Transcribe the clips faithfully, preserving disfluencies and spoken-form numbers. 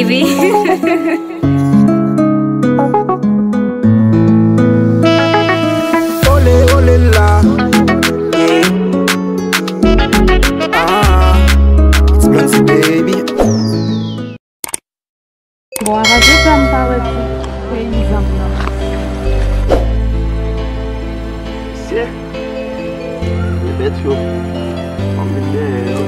Wi. Olé, olé la. Yeah. Ah, it's Blonde, baby. Bon, avan de tan m pa wè ti peyizan m nan. Mesye, men bèt yo. Fò m vin dèyè yo.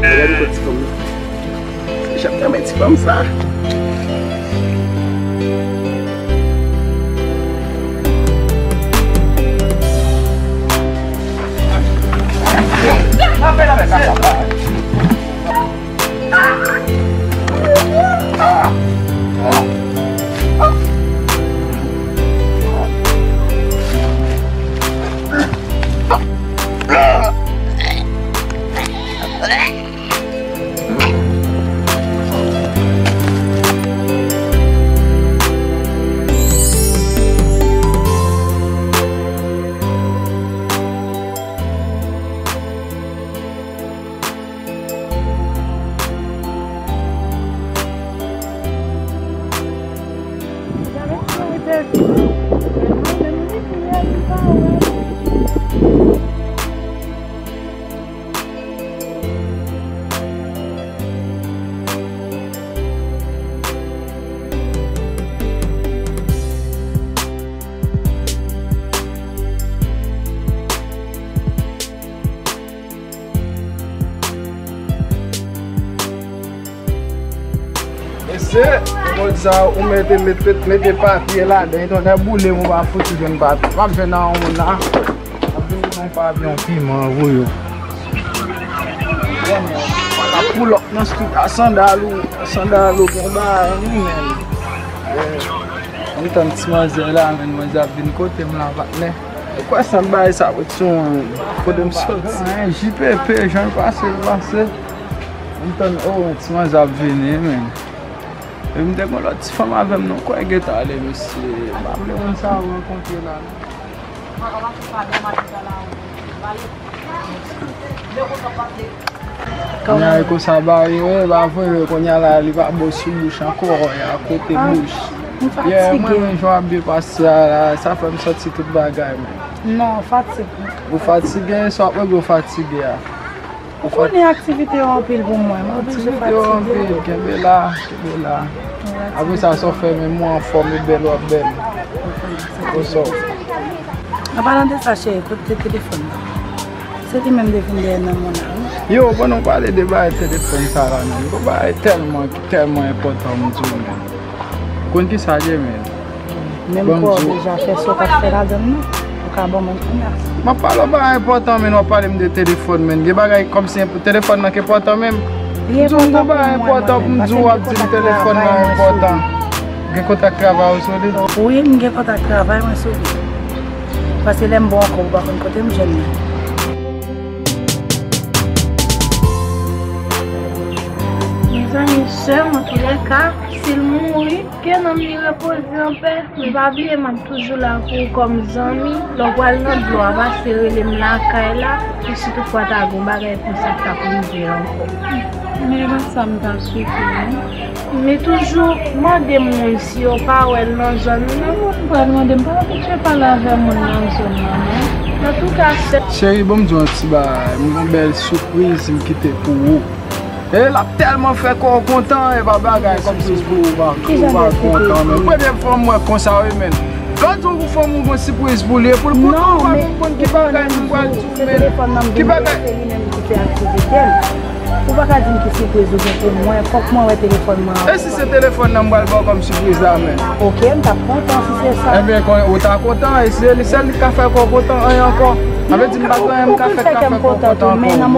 Gade kot ti fanm nan. Jan m renmen ti fanm sa. Mesye, jodi sa ou mete, mete, mete papye ladan, e tonnè boule m, ou pa fouti jwenn papye. M ap jwenn nan yon moun la. M ap vin pran yon papye, yon piman, voye w. Ap pull up nan street a sandal ou, sandal ou, gen bagay, wi, men. Eh, m tann ti manzè la, men manzè ap vin kote m la, patnè. Ou kwè san bagay sa ret sou mwen, kote m soti? J P P, jan l pase, l pase. M tann, oh, ti manzè ap vini, men. E m te gon lòt ti fanm avè m, non, kwè gentan ale, mesye. M pa vle moun sa yo rankontre la, non. Kounye a, e konsa, ba, yo, e, ba, voye, kounye a la, li pa bon sou bouch ankò, e, a kote bouch. Yeah, mwen, men, jan w ap byen pase a la, sa fè m santi tout bagay, men. Non, fatig. Ou fatige, sa w ap mande w fatige a. Ou konnen aktivite yo anpil pou mwen, mwen oblije fatige. Aktivite yo anpil, kenbe la, kenbe la. Apre sa, sa w fè, men mwen anfòm, e bèl, w ap bèl. Kòman w fè? An palan de sa, cheri, kote telefòn nan? Se li menm te vin dèyè nan mwen la, wi. Yo, pandan w pale de bagay telefòn sa la, menm, gon bagay tèlman, tèlman enpòtan, m di w, menm. Konn kisa l ye, menm? Menm kò w deja fè, sa w t ap fè ladan l, non. Ou ka ban mwen kounye a. M ap pale w bagay enpòtan, men w ap pale m de telefòn, men. Gen bagay kòmsi enp-, telefòn nan ki enpòtan, menm. Li enpòtan pou mwen, mwen menm, paske m gen kontak travay mwen sou li. Gen kontak travay ou sou li? Wi, m gen kontak travay mwen sou li. Paske lè m ba w ankò, ou pa konn kote m jwenn li. Mezanmi, sè m, antoulèka, si l mouri, ke nanm li repoze anpè. Men pa bliye, m ap toujou la pou ou kòm zanmi. Lè w pral nan dlo a, pase rele m lakay la, pou si toutfwa ta gen yon bagay konsa k t ap rive ankò. Men e pa sa m ta swete, non. Men toujou mande moun si yo pa wè l nan zòn nan. Moun pral mande m, pa abitye pale avè moun nan zòn nan, non. Antouka, sè. Cheri, ban m di w yon ti bagay. M gen yon bèl sipriz m kite pou ou. E l ap tèlman fè kò w kontan, e pa bagay kòmsi pou ou pa, ou pa kontan, men. Premye fwa m wè konsa, wi, men. Lè w di yon fanm ou gon sipriz pou li, e pou l kontan, ou pa menm konn ki bagay m pral di w, men. Ki bagay? Ou pa ka di m ki sipriz ou gen pou mwen, fòk mwen wè telefòn mwen. E si se telefòn nan m pral ba w kòm sipriz la, men? Ok, m t ap kontan si se sa. Ebyen, kon, ou ta kontan, e se li sèl ki ka fè kò w kontan, anyen ankò. Sa vle di m pa gen anyen m ka fè k ka fè kò w kontan ankò. M pa gen anyen m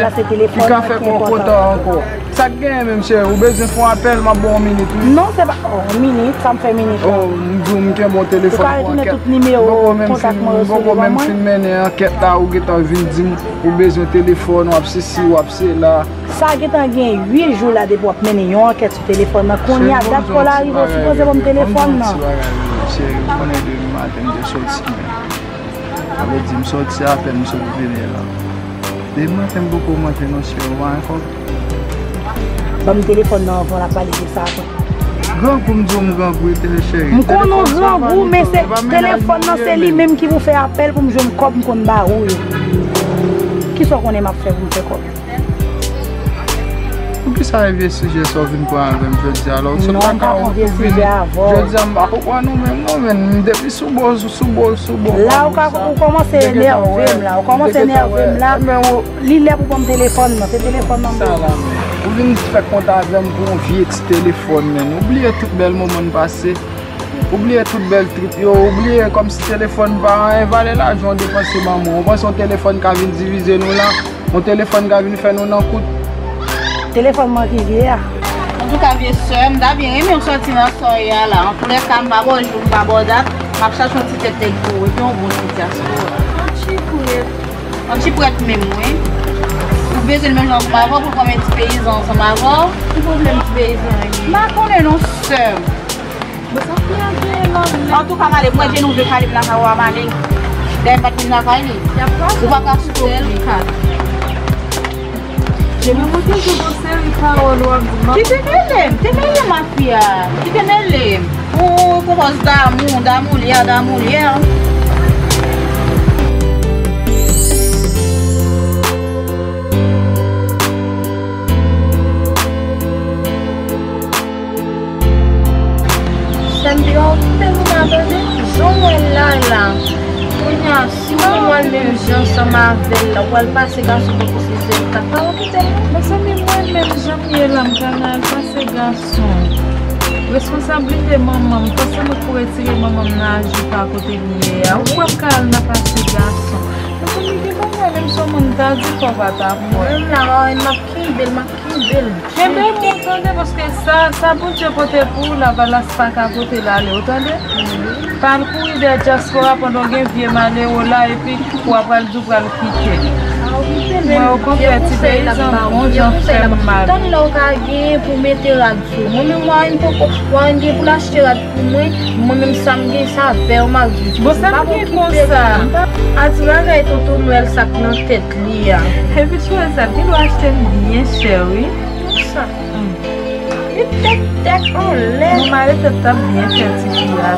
ka fè ki ka fè kò w kontan ankò. Sa k genyen menm, cheri? Ou bezwen fè yon apèl, m ap ba w yon minit, wi. Non, se pa, oh, yon minit, sa m fè minit la. Oh, m di w m kenbe yon telefòn pou ankèt. M poko menm fin, m poko menm fin mennen ankèt la, ou gentan vin di m ou bezwen telefòn, w ap sesi, w ap sela. Sa gentan gen uit jou la depi w ap mennen yon ankèt sou telefòn nan. Kounye a, dat kò la rive, ou sipoze ban m telefòn nan. Cheri, ou konnen depi maten m te soti, men. Vle di, m soti apèn, m sot vini la. Depi maten m poko manje non, cheri, ou pa gen kòb? Ban m telefòn nan anvan, w ap pale de sa apre. Grangou, m di w m grangou, wi, tele cheri. M konnen w grangou, men se telefòn nan, se li menm ki pou fè apèl pou m jwenn kòb m konn ba ou yo. Kisa w konnen m ap fè pou m fè kòb? Poukisa e vye sijè sa w vin pran avè m jodi a la? Ou sot lakay ou tou vini. Jodi a m pa konprann ou menm non, men m depi sou bo, sou bo, sou bo. La ou ka, ou kòmanse enève m la, ou kòmanse enève m la. Li lè pou ban m telefòn nan, se telefòn nan m bezwen. Ou vin fè kont avè m pou yon vye ti telefòn, men ou bliye tout bèl moman n pase. Ou bliye tout bèl trip yo, ou bliye kòmsi telefòn pa anyen, valè lajan w depanse ban mwen. Ou panse yon telefòn ka vin divize nou la? Yon telefòn ka vin fè nou nan kout? Telefòn mwen ki vye a. Antouka, vye sè m, m ta byen renmen w sòti nan sa w ye a la. Antoulèka, m pa ba w jou, m pa ba w dat, m ap chache yon ti tèt nèg pou ou, epi yon bon ti dyaspora. Yon ti prèt. Yon ti prèt menm, wi. Ou bezwen l menm jan ansanm avè w, pou l kòm yon ti peyizan ansanm avè w. Ki pwoblèm ti peyizan an gen? M pa konnen non, sè m. Antouka, m ale, m wè Djenou vle kale m lakay ou a, m ale. Dayè m pa t vin lakay li. Ou pa ka sou kat. Djenou, mwen toujou gon seri pawòl w ap di m. Kite mele m, te mele m ak fi a. Kite mele m. Ou konpòz damou, damou li a, damou li a. Sè m, piga okipe nou la, tande. Jan w wè l la, la. Kounye a, si w wè l menm jan ansanm avè l la, w pral pase gason tankou si se l k ap pa okipe l, non. Mezanmi, mwen menm jan m ye la, m ka nan al pase gason. Responsablite manman m, panse mwen pou retire manman m nan ajou pa kote l ye a. Ou p ap ka al nan pase gason. Mezanmi, gen bagay menm si yon moun ta di fò w pa ta kwè. Menm la, m ap kenbe l, m ap kenbe l. Kenbe l, tande, paske sa, sa Bondye pote pou ou, Lavalas pa ka pote l ale, ou tande? Pa al kouri dèyè dyaspora pandan w gen vye malere w la, epi w ap pral di w pral kite. Mwen, okontrè, ti peyizan bon jan fè m mal. Tann lè w ka genyen pou w mete rad sou. Mwen menm, Warren poko, Warren gen pou l achte rad pou mwen, mwen menm sa m gen, sa vè m ap viv. Bon, sa m gen konsa. A ti bagay tonton Nwèl sa k nan tèt li a. Epi cheri sa, li dwe achte m byen chè, wi. Konsa. Li tèt tèt anlè. Mwen mare tèt tap byen fè ti fi a.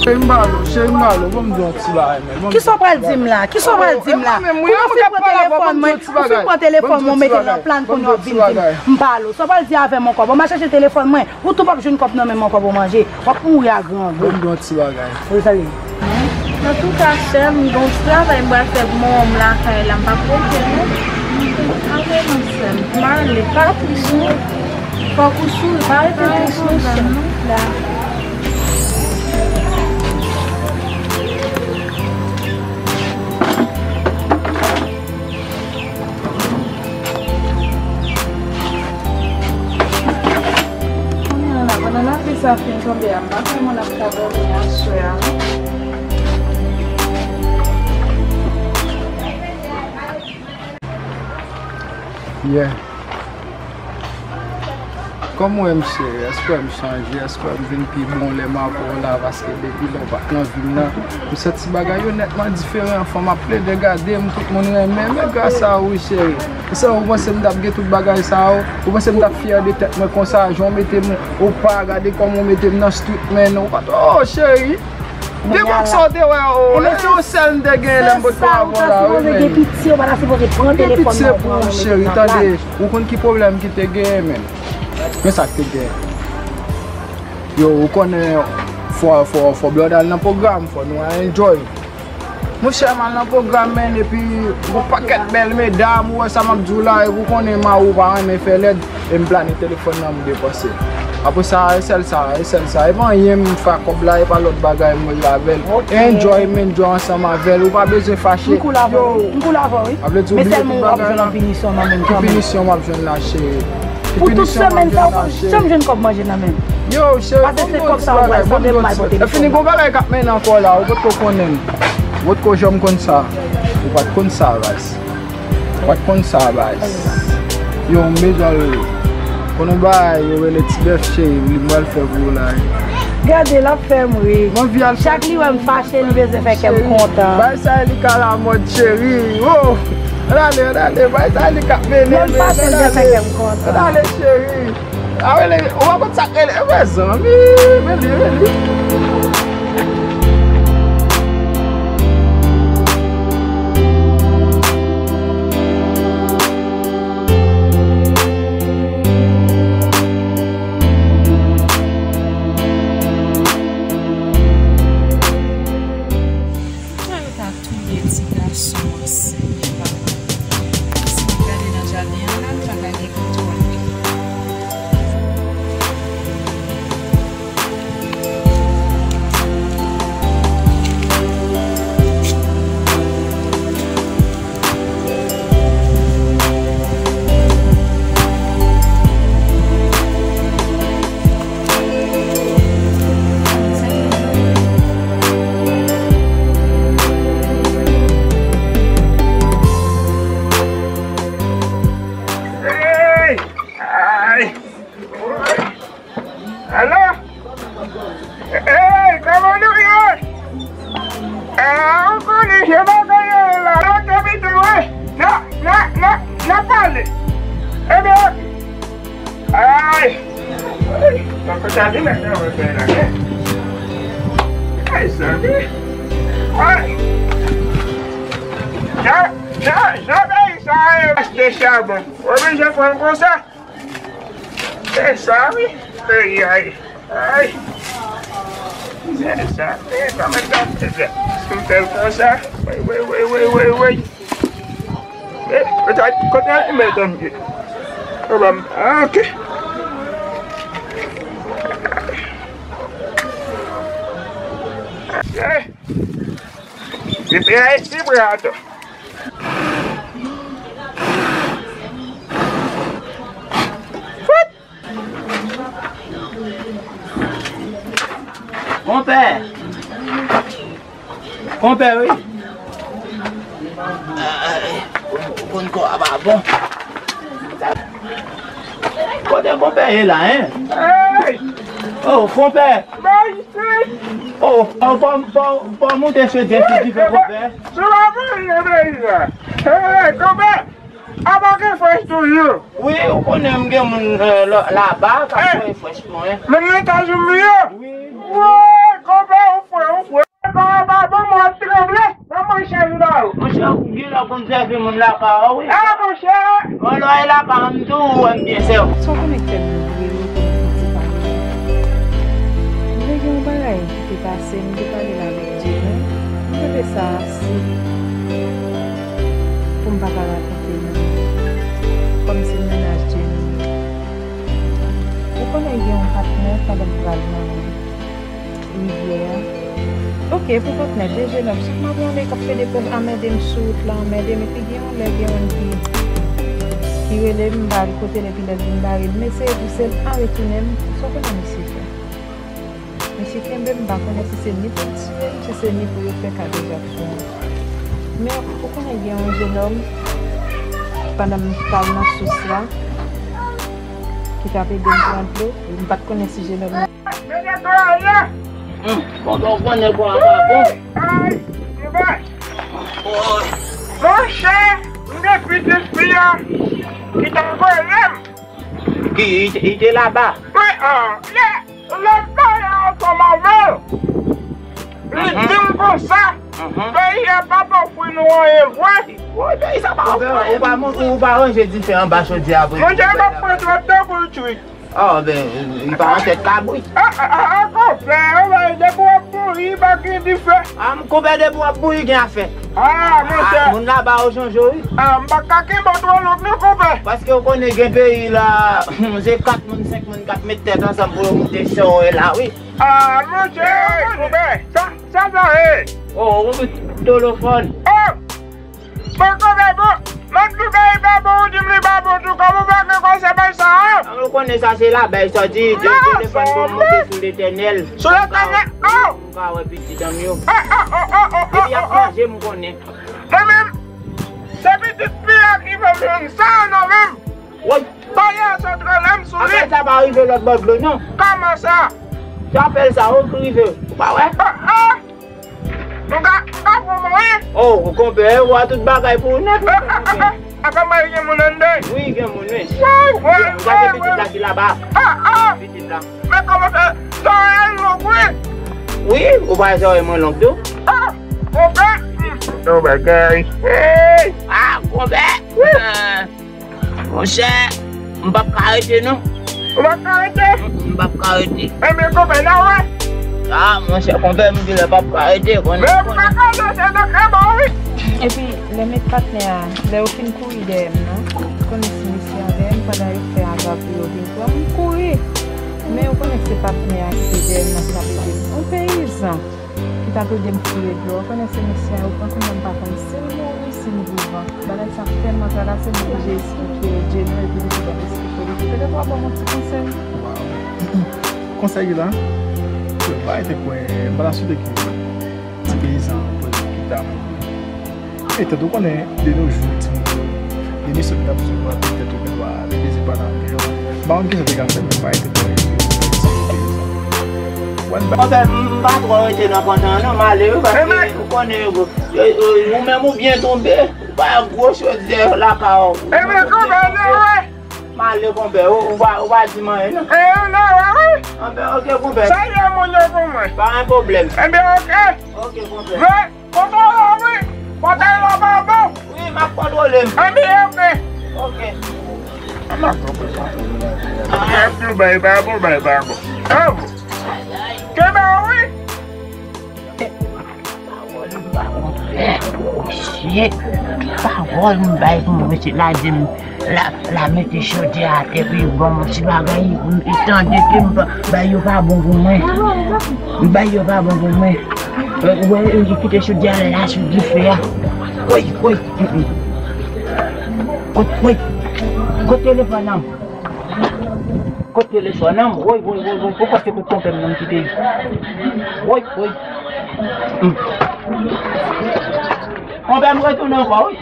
Cheri m ba lo, cheri m ba lo, ban m di yon ti bagay, men. Kisa w pral di m la? Kisa w pral di m la? Kounya w fin pran telefòn mwen, w fin pran telefòn mwen, w mete l nan plan kounye a w ap vin di m m pa lo. Sa w pral di avè m ankò? Bon, m al chèche telefòn mwen. Ou tou p ap jwenn kòb nan men m ankò pou manje. W ap mouri a grangou. Ban m di yon ti bagay. Wi, sa li. Antouka, sè m, m gen yon ti travay m pral fè pou manman m lakay la, m p ap rete non. Pa gen non, sè m. M ale, pa tris non. Fòk ou souri, pa rete tris non, sè m. La. Kounye a la, pandan lapli sa fin tonbe a, m pa kwè moun ap ka dòmi aswè a non. Yeah. Kòman w ye, m cheri? Èske w wè m chanje? Èske w wè m vin pi bon lè m avè w la? Paske depi lè w pa t nan vi m nan, m santi bagay yo nètman diferan. Fanm ap plede gade m, tout moun renmen m, men gras a ou, wi, cheri. Sa, ou panse m t ap gen tout bagay sa yo? Ou panse m t ap fyè de tèt mwen konsa? Jan w mete m o pa, gade kòman w mete m nan street, men ou pa t, oh, cheri! Depi sa w te wè, oh, se yon sèl m te genyen lè m potko avè w la, wi, men. Gen pitye pou ou, cheri, tande. Ou konn ki pwoblèm ki te genyen, men. Men sa k te genyen. Yo, ou konnen, fò, fò, fò blood al nan pwogram, fò nou al enjoy. Monchè, m al nan pwogram, men, epi yon pakèt bèl medam, ou wè sa m ap di w la, epi ou konnen mari w pa renmen fè lèd. E m plane telefòn nan, m depanse. Apre sa, e sèl sa, e sèl sa. E pa anyen m fè ak kòb la, e pa lòt bagay m rele avè l. Enjoy, m enjoy ansanm avè l. Ou pa bezwen fache. M koul avè w, wi. M koul avè w, wi. Men sèlman w ap jwenn yon pinisyon nan men m kanmenm. Ki pinisyon m ap jwenn la, cheri? Pou tout semèn sa, w pa janm jwenn kòb manje nan men m. Yo, cheri, bon, bon, ti bagay, bon, bon, ti bagay. E fini, gon bagay k ap mennen ankò la, ou potko konnen m. Ou potko janm konn sa. Ou pa t konn sa, baz. Ou pa t konn sa, baz. Yo, m bezwen l. Konnen yon bagay yo rele Ti Bèf, cheri, li m pral fè pou ou la. Gade, l ap fè m ri. Chak li wè m fache, li bezwen fè kè m kontan. Bay sa li ka la mòd cheri. Oh! Ann ale, ann ale. Bay sa li ka vene. Lè m fache, l bezwen fè kè m kontan. Ann ale, cheri. A, rele, ou pa konn sa k rele. Mezanmi, rele, rele. Sa yo ta touye ti gason an, Senyè papa. Si n ap gade nan jaden an la, nou pa ta gen kontwòl li. Hey! Ay! Alo? Hey, kòman nou ye? Ah, ou konnen se bagay yo la. Nan te mete, wi. Nan, nan, nan, nan pale. Ebyen, ok. Ay. Ay, nan kote a di mèt nan wè fè la, eh. Ay, zanmi. Ay. Jan, jan, jan peyi sa ye, achte chabon. Oblije pran konsa. Se sa, wi. Ay, ay. Ay. Se sa. E, kòman sa fè sa? Si m fè l konsa. Wi, wi, wi, wi, wi, wi. E, kote, kote l met m ye? Pwoblèm. Ah, ok. Eh. Epi a esi, brato. Fout! Konpè! Konpè, wi. Ou konn kò a pa bon. Kote konpè ye la, en? Hey! Oh, konpè! Bay isit! Oh, oh, fò, fò, fò moute sou de figi fè konpè. Sou la figi fè la. Hey, konpè! Apa gen frèch toujou? Wi, ou konnen m gen moun, eh, la, laba k ap voye frèch pou mwen. Menm nan etaj ou m ye? Wi. Woy, konpè, ou fre, ou fre. Konpè, pa bon, mwen ap tranble. Ban mwen chèz la, wi. Monchè, ou genlè konn sèvi moun lakay ou, wi. Ah, monchè. Bon, lè w lakay m tou, ou wè m byen sèvi. Sa w konnen k fè m vre rekonèt piti pa m nan. M te gen yon bagay ki te pase, m te pale l avèk Dieudonne. M te fè sa si pou m pa ta rakonte moun. Kòmsi m mennaj Dieudonne. Ou konnen gen yon patnè pandan m pral nan rivyè a. Oke, pou patnè, de jenòm, chak m ap rale k ap pede pou anmède m sou wout la, anmède m, epi gen yon lè, gen youn ki, ki rele m, m ba l kote l, epi lè l vin bare m, m eseye pouse l, an retounen, m, sa w konnen misye fè? Misye kenbe m, m pa konnen si se ni pou l tiye m, si se ni pou yo fè kadejak sou mwen. Men, ou konnen gen yon jenòm, pandan m t al nan sous la, ki t ap ede m pran dlo, m pa t konnen si jenòm nan Mete dlo a la. Hmm, bon, bon, bon, nèg ou a pa bon. Ay, se bay. Monchè, m gen pitit fi a ki t ap rele m. Ki, li te, li te laba? Wi, an, lè, lè m pale ansanm avè l, li di m konsa, peyi a p ap ofri nou anyen vre. Woy, peyi sa pa ofri anyen. Ou pa, ou pa ranje dife anba chodyè a pou. Monchè, m ap pran twòp tan pou l kwit. Oh, ben, li pa nan tèt kabrit. Ah, ah, ah, ah, konpè, depi w ap bouyi, pa gen dife. Ah, m konpè, depi w ap bouyi, gen afè. Ah, monchè. Ah, moun laba yo chanje, wi. Ah, m pa ka kenbe w twò long, non, konpè. Paske w konnen gen peyi la, se kat moun, senk moun k ap met tèt ansanm pou yo moute chan w la, wi. Ah, monchè, konpè. Sa, sa, sa, eh. Oh, ou met telefòn. Oh! Bon, konpè, bon, m ap di w bagay pa bon, ou di m li pa bon tou, kòman w pa gen konsèy bay sa, an? An, ou konnen sa se la, bay sa di, de telefòn pou m monte sou Letènèl. Sou Letènèl, oh! M ka wè pitit an m yo. Oh, oh, oh, oh, oh, oh, oh. Epi y ap manje, m konnen. Mwen menm, se pitit fi a ki fè m jwenn sa, non, menm. Woy! Bagay sa trè lè m sou li. Afè sa pa rive lòt bò dlo, non. Kòman sa? Chapèl sa, ou k rive, ou pa wè? Ah, ah! Mwen ka, ka pran mwen, wi. Oh, konpè, ou a tout bagay pou ou nèt, konpè. Apa mwen gen moun anndan? Wi, gen moun, wi. Waw, waw, gade pitit la ki laba. Ah, ah. Pitit la. Men kòman fè zòrèy long, wi. Wi, ou pa zòrèy mwen long tou? Ah, konpè. Yon bagay. Hey! Ah, konpè. Wi. Ah. Monchè, m p ap ka rete non. Ou p ap ka rete? M p ap ka rete. Ebyen, konpè, n a wè. Ah, monchè, konpè, m di lè p ap ka rete, konnen. Men ou pa ka rete, se nan kè ba wi. Epi, lè met patnè a, lè yo fin kouri dèyè m nan, ou konnen si mesye a dèyè m, pandan yo fè aga pou yo vin pran m, m kouri. Men ou konnen se patnè a ki te dèyè m nan ki t ap ede m. Yon peyizan. Ki t ap ede m foure dlo. Ou konnen se mesye a yo pran, kounye a m pa konn si l mouri, si l vivan. Bagay sa ap tèlman travèse m, oblije esplike yo, Djeno epi li te ban m esplike yo. Petèt w a ban m yon ti konsèy. Konsèy la, m pa rete kwè, m pa ta swete ke ti peyizan an poze ki ta mouri. E tankou w konnen, de nos jours, timoun yo, demisyon ki t ap sou bò tèt yo, gen dwa leve se pa nan men yo. M pa konn kisa te ka fè, men pa rete twò rete. Konpè, m pa twò rete nan pantan an non, m ale wi, paske ou konnen yo, yo, yo, ou menm ou byen tonbe, ou pa gwo chodyè lakay ou. Ebyen, konpè, nou wè. M ale, konpè, ou, ou pa, ou pa di m anyen non. E, nou wè, wi. Anben, oke, konpè. Salye moun yo pou mwen. Pa gen pwoblèm. Ebyen, oke. Oke, konpè. Men, kontwole wi. Kontwole la pa bon. Wi, m ap kontwole m. Anben, oke. Oke. Anben, oke. Ap di w bay pa bon, bay pa bon. An bon. Kenbe w wi. Pawòl m pa konn fè. Mesye, pawòl m bay pou mwen, mesye, la di m, la, la mete chodyè atè, epi bon, ti bagay, m tande ke m pa, bay yo pa bon pou mwen. Bay yo pa bon pou mwen. Ou wè, yo kite chodyè a la sou dife a. Woy, woy. Kot, woy. Kot telefòn nan? Kot telefòn nan? Woy, woy, woy, woy. Poukò se pou konpè m nan m kite? Woy, woy. Hmm. Konpè m retounen ankò, wi.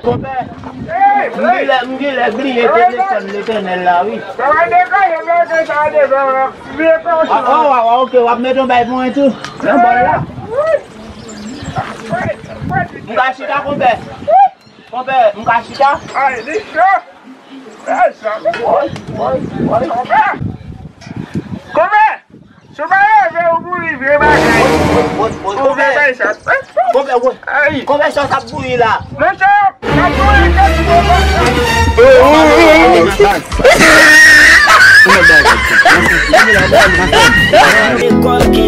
Konpè, m genlè, m genlè bliye telefòn Letènèl la, wi. Ah, oh, ah, ah, ok, w ap mete yon bay pou mwen tou. Nan bòl la. M ka chita, konpè. Konpè, m ka chita? Ay, li cho. Ay, sa. Woy, woy, woy. Konpè! Konpè! Si w pa leve, ou mouri vre bagay. Woy, woy, woy, woy, konpè. Ou vle bay sa. Konpè, woy. Ay. Konpè, sa w t ap bouyi la. Monchè, w ap bouyi kèk gwo konsa. Lekòl ki